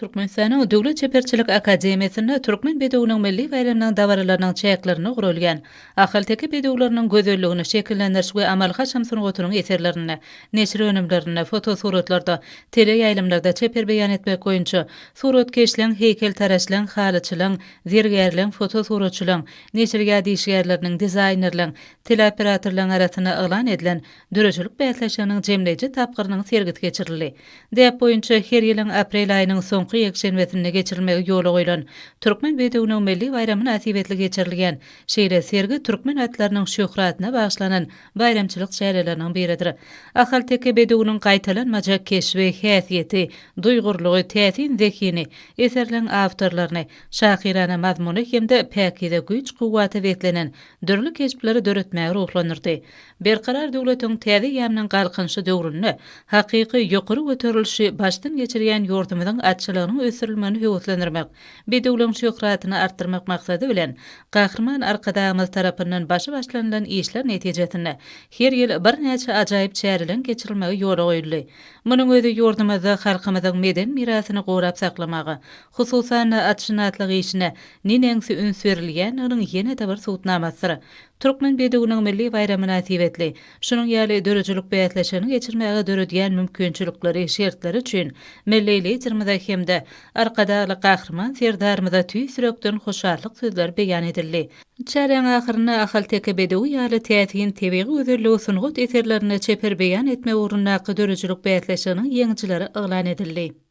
Türkmenistanyň Döwlet çeperçilik akademiýasynda Türkmen bedewiniň milli baýramynyň dabaralarynyň çäklerinde guralýan Ahalteke bedewleriniň gözelligini şekillendiriş we amaly-haşam sungatynyň eserlerinde, neşir önümlerinde, fotosuratlarda, teleýaýlymlarda çeper beýan etmek boýunça suratkeşleň, heýkeltaraşlaň, halyçylaň, zergärleň, fotosuratçylaň, neşirýat işgärleriniň, dizaýnerleň, teleoperatorlaryň arasynda yglan edilen döredijilik bäsleşiginiň jemleýji tapgyrynyň sergisi geçirildi. Däp boýunça her ýylyň aprel aýynyň soňky ýekşenbesinde geçirilmegi ýola goýlan Türkmen bedewiniň milli baýramy mynasybetli geçirilýän şeýle sergi türkmen atlarynyň şöhratyna bagyşlanan baýramçylyk çäreleriniň biridir. Ahalteke bedewiniň gaýtalanmajak keşbi, häsiýeti, duýgurlygy, täsin zehini eserleň awtorlaryny şahyrana mazmuna hem-de päkize güýç-kuwwata beslenen dürli keşpleri döretmäge ruhlandyrdy. Berkarar döwletiň täze eýýamynyň Galkynyşy döwründe hakyky ýokary göterilişi başdan geçirýän ýurdumyzyň atçylygynyň ösdürilmegini höweslendirmek, bedewligiň şöhratyny artdyrmak maksady bilen, Gahryman Arkadagymyz tarapyndan başy başlanylan işler netijesinde her ýyl birnäçe ajaýyp çäreleriň geçirilmegi ýola goýuldy. Munuň özi ýurdumyzda halkymyzyň medeni mirasyny gorap saklamaga, hususan-da, atşynaslyk işine neneňsi üns berilýändiginiň ýene-de bir subutnamasydyr. Türkmen bedewiniň milli baýramy mynasybetli, şunuň ýaly döredijilik bäsleşigini geçirmäge döredýän mümkinçilikleri, şertleri üçin Milli Liderimize hem-de Arkadagly Gahryman Serdarymyza tüýs ýürekden hoşallyk sözleri beýan edildi. Çäräň ahyrynda ahalteke bedewi ýaly täsin tebigy gözelligi sungat eserlerinde çeper beýan etmek ugrundaky döredijilik bäsleşiginiň ýeňijileri yglan edildi.